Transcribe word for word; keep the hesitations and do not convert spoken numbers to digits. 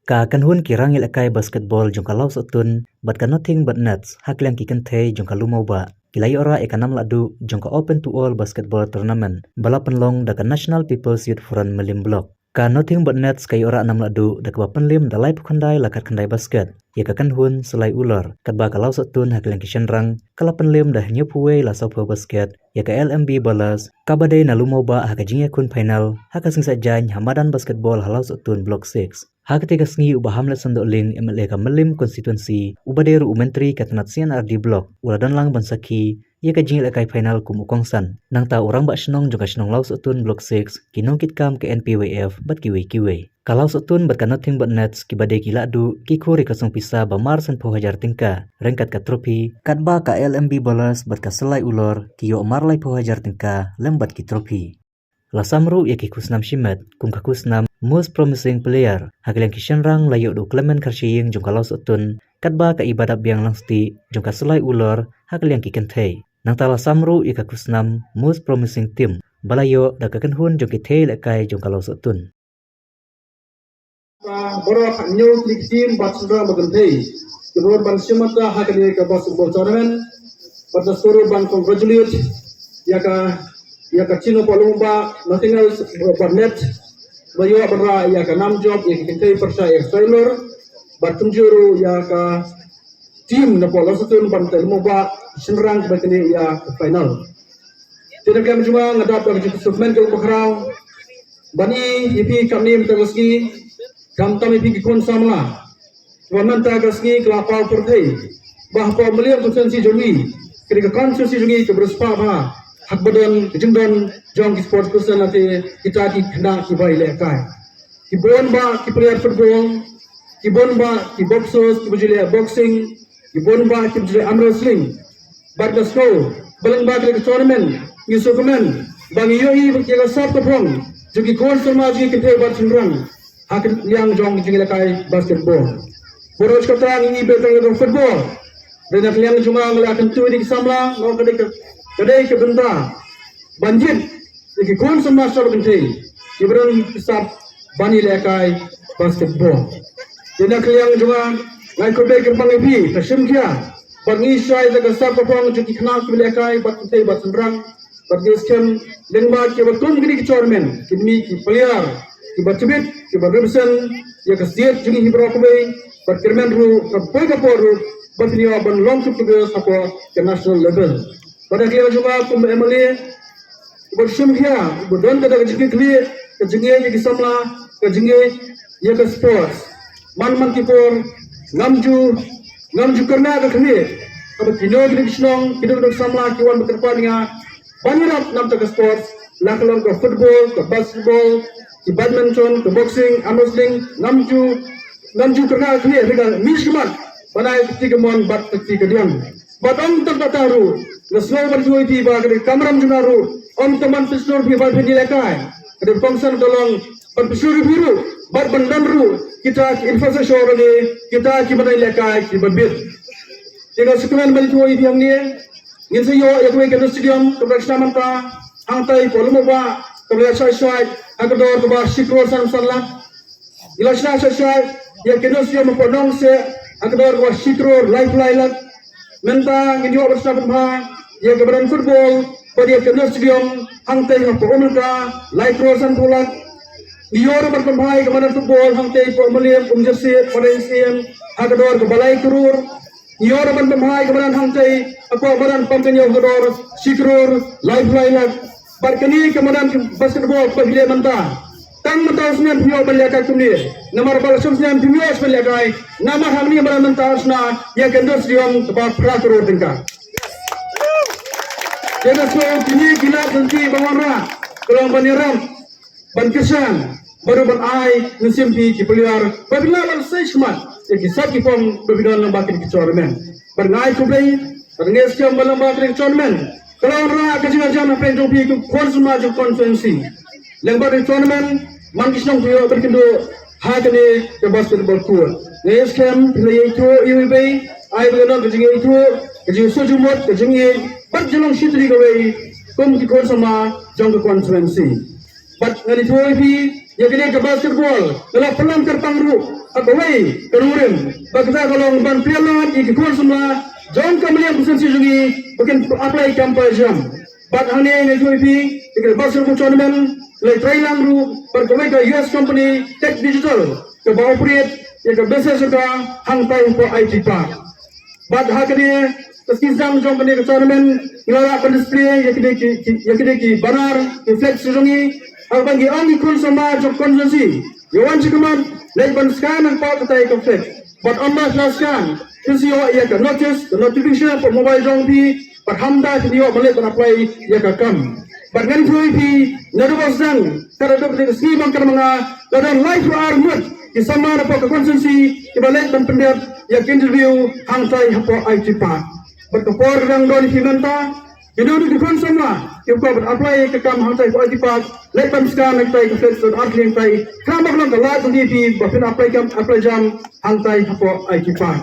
Ka kynhun ki rangïalehkai basketball jong ka Lawsohtun bad ka Nothing But Nets ha ka liang ki kynthei jong ka Lumawbah ki la ïoh rah ïa ka nam lahduh jong ka Open to All Basketball Tournament ba la pynlong da ka National People's Youth Front Mylliem Block. Ka Nothing But Nets ka ïoh rah nam lahduh da kaba pynliem da laiphew khyndai la khatkhyndai basket ïa ka kynhun Salai Ulor, katba ka Lawsohtun ha ka liang ki shynrang ka la pynliem da hynñiewphew wei la sawphew basket ïa ka L M B Ballers, kaba dei na Lumawbah ha ka jingïakhun final ha ka sngi Saitjaiñ ha madan basketball ha Lawsohtun Block six. Ha katei ka sngi, u Bah Hamlet Shandohling, M L A ka Mylliem Constituency, uba dei ruh u Myntri ka tnat C and R D Block, u la don lang ban sakhi ïa ka jingïalehkai final kum u kongsan. Nangta u Rangbah Shnong jong ka shnong Lawsohtun Block six, ki nongkitkam ka N P Y F bad kiwei kiwei. Ka Lawsohtun bad ka Nothing But Nets kiba dei ki lahduh ki khur ïa ka song pisa ba mar sanphew hajar tyngka ryngkat ka trophy, katba ka L M B Ballers bad ka Salai Ulor ki ïoh mar laiphew hajar tyngka lem bad ki trophy. La sam ruh ïa ki khusnam shimet kum ka khusnam Most Promising Player ha ka liang ki shynrang la ïoh da u Clement Kharshiing jong ka Lawsohtun, katba ka Ibadapbiang Langstieh jong ka Salai Ulor ha ka liang ki kynthei. Nangta la sam ruh ïa ka khusnam Most Promising Team ba la ïoh da ka kynhun jong ki thei lehkai jong ka Lawsohtun. Baroh hynñiew tylli ki team bad shynrang bad kynthei ki bun ban shim bynta ha kane ka basketball tournament. Bad nga sngewbha ban congratulate ïa ka, ïa ka team na Lumawbah, Nothing Else But Net, ba ïoh ban rah ïa ka nam jop ïa ki kynthei pyrshah ïa ka Salai Ulor. Bad kumjuh ruh ïa ka team na Lawsohtun ban tei Lumawbah shynrang ba kane ïa ka final. Te na ka liang jong nga, nga dap da ka jingkyrmen kaba khraw ban ïa phi kam nim ta ka sngi, khamtam ïa phi ki khun samla. Ba mynta ka sngi ka la paw pyrthei ba hapoh Mylliem Constituency jong ngi, ka dei ka constituency jong ngi kaba riewspah bha ha kaba don ka jingdon jong ki sports person, lane kita ki khynnah kiba ïalehkai. Ki bun bah ki player football, ki bun bah ki boxers kiba ju leh boxing, ki bun bah kiba ju leh arm wrestling. Bad nga sngew ba lyngba kane ka tournament ngi sngewkmen ba ngi ïohi ïa ka sap ka phong jong ki khun samla jong ngi kynthei bad shynrang ha ka liang jong ka jingïalehkai basketball. Baroh kata ngi beit tang ïa ka football. Te na ka liang jong nga, nga la kyntu ïa ki samla, nga ong ka dei ka, ka dei ka bynta ban jied ïa ki khun samla shnong kynthei kiba don ki sap ban ïalehkai basketball. Te na ka liang jong nga, nga ai khublei kyrpang ïa phi, ka shim khia bad ngi shai da ka sap ka phong jong ki khynnah kiba lehkai bad kynthei bad shynrang. Bad ngi skhem lyngba kiba kum kine ki tournament kin mih ki player kiba tbit, kiba represent ïa ka state jong ngi hi baroh kawei. Bad kyrmen ruh ka poi ka por ruh ba phin ïoh ban long kyrteng hapoh ka national level. Bad na ka liang jong nga kum u M L A, uba shim khia, uba don kata ka jingkitkhlieh, ka jingïeit ïa ki samla, ka jingïeit ïa ka sports. Man man ki por ngam ju, ngam ju kyrmen ka khlieh haba kino kino ki shnong, kino kino ki samla ki wan ban kyrpad ïa nga ban ïarap na bynta ka sports, la ka long ka football, ka basketball, ki badminton, ka boxing, arm wrestling, ngam ju, ngam ju kyrmen ka khlieh, hynrei nga mih shakhmat ban ai ka kti kamon bad ka kti kadiang. Bad ym tang kata ruh, nga sngew ban ïathuh ïa phi ba ka dei ka kamram jong nga ruh, ym tang ban pynshlur ïa phi ban phin ïalehkai. Ka dei ka kongsan ka long ban pynshlur ïa phi ruh bad ban don ruh kita ki infrastructure lane kita ki madan ïalehkai kiba bit. Te nga sngewkmen ban ïathuh ïa phi hangne, ngin sa ïoh ïa kawei ka indoor stadium kaba la shna mynta hangtei hapoh Lumawbah, kaba la shna shai ha ka dor kaba shi klur san san lak. Ngi la shna shai shai ïa ka indoor stadium hapoh Nongkseh ha ka dor kaba shi klur laiphew lai lak. Mynta ngin ïoh ban shna pynbha ïa ka madan football bad ïa ka indoor stadium hangtei hapoh Umrynka, lai klur sanphew lak. Ngi ïoh ruh ban pynbha ïa ka madan football hangtei hapoh Mylliem, Umjersey, Phareng, Syiem ha ka dor kaba lai klur. Ngi ïoh ruh ban pynbha ïa ka madan hangtei hapoh madan Pamkynñiaw ha ka dor shi klur laiphew lai lak. Bad kane ka madan basketball kaba phi leh mynta, tang mynta u snem phim ïoh ban lehkai kumne. Namar ba la shong snem phim ïoh ban lehkai. Namar hangne madan mynta la shna ïa ka indoor stadium kaba phra klur tyngka. Te nga sngew kine ki lad jong phi ba wanrah ka long ban ïarap, ban kyrshan bad ruh ban ai mynsiem phi ki player ba phin lah ban sei shakhmat ïa ki sap ki phong ba phi don lyngba kine ki tournament. Bad nga ai khublei bad nga ngeit skhem ba lyngba kine ki tournament ka la wanrah ka jinghajan hapdeng jong phi ki khun samla jong ka constituency. Lyngba kine ki tournament man ki shnong phi ïoh ban kynduh ha kane ka basketball court. Nga ngeit skhem phi la ïathuh ïa iwei pa iwei, ai ba ka long ka jingïathuh, ka jingsngewthuh jingmut, ka jingïeit bad jingïalong shitri kawei kum ki khun samla jong ka constituency. Bad ngan ïathuh ïa phi, ïa kane ka basketball, nga la pynlong kyrpang ruh ha kawei ka nongrim, ba kata ka long ban pynlong ïa ki khun samla jong ka Mylliem constituency jong ngi ba kin apply kam pa jam. Bad hangne nga ïathuh ïa phi, ïa ka basketball tournament la try lang ruh bad kawei ka U S company Tech Digital kaba operate ïa ka basketball hangtai hapoh I T Park. Bad ha kane ka season jong kane ka tournament ngi la lah ban display ïa kine ki, ki, ïa kine ki banner, ki flag jong ngi. Haba ngi ong ki khun samla jong constituency, ïa wan sha khmat, leit ban scan hapoh katai ka flag. Bad ym ba la scan, phin sa ïoh ïa ka notice, ka notification hapoh mobile jong phi, bad hangta phin ïoh ban leit ban apply ïa ka kam. Bad ngan ïathuh ïa phi, naduh ba sdang, ka dei ka sngi ba kane ma nga, la don laiphew ar ngut ki samla napoh ka constituency kiba leit ban pyndep ïa ka interview hangtai hapoh I T Park. Bad ka por ka dang don ïa phi mynta, kino kino ki khun samla kiba kwah ban apply ïa ka kam hangtai hapoh I T Park, leit ban scan hangtai ka flag don artylli hangtai, khnang ba ka long ka lad jong phi ba phin apply kam, apply jam hangtai hapoh I T Park.